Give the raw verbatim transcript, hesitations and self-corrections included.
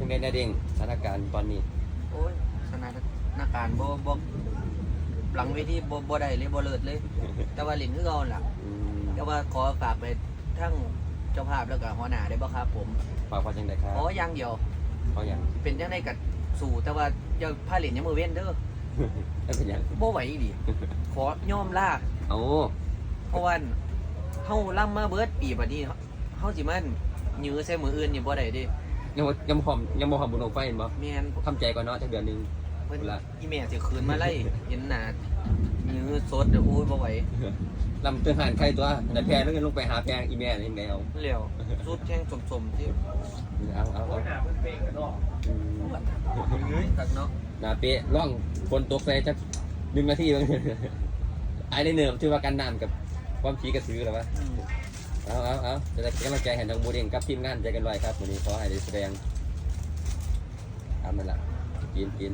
ในในเด้งสถานการณ์ตอนนี้ โอ้ย สถานการณ์บ่บ่หลังเวทีบ่บ่ได้เลย บ่เลิศเลย แต่ว่าเล่นคือเก่าหั่นล่ะ อืม แต่ว่าขอฝากไปทั้งเจ้าภาพแล้วก็หัวหน้าได้บ่ครับผม ฝากว่าจังไดครับ ขออย่างเดียว เขาอย่าง เป็นจังได๋ก็สู้ แต่ว่าอย่าพาเล่นยามมื้อเว็นเด้อ แล้วเป็นหยัง บ่ไหวอีหลี ขอยอมลา โอ้ เพราะว่าเฮาลำมาเบิดปีบัดนี้ เฮาสิมายื้อใส่มื้ออื่นนี่บ่ได้เด้ ยังบ่ยังบ่พร้อมยังบ่พร้อมบุญบั้งไฟเห็นบ่ แม่น ทำใจก่อนเนาะจักเดือนหนึง เพิ่น ละ อีแม่สิคืนมาไล่ เห็นหน้ายื้อสดเด้อ โอ้ย บ่ไหว ลำเติงหันไข่ตัวแต่แพ้แล้วลงไปหาแพงอีแม่นี่แล้ว แล้วสุดแข่งสมๆที่ เอาเอาเอา หน้าเพิ่นเป๊ะกันเนาะ อืม เฮ้ยคักเนาะ หน้าเป๊ะร่องฝนตกใส่จักหนึ่งนาทีเบิ่ง ไอ้ได้เนิบถือว่ากันน้ำกับความผีกระสือแล้ววะ อืม เอาเอาเอาจะได้เป็นกำลังใจให้น้องหมูเด้งกับทีมงานใจเกินร้อยครับวันนี้ขอให้ได้แสดงทำนั่นแหละกินกิน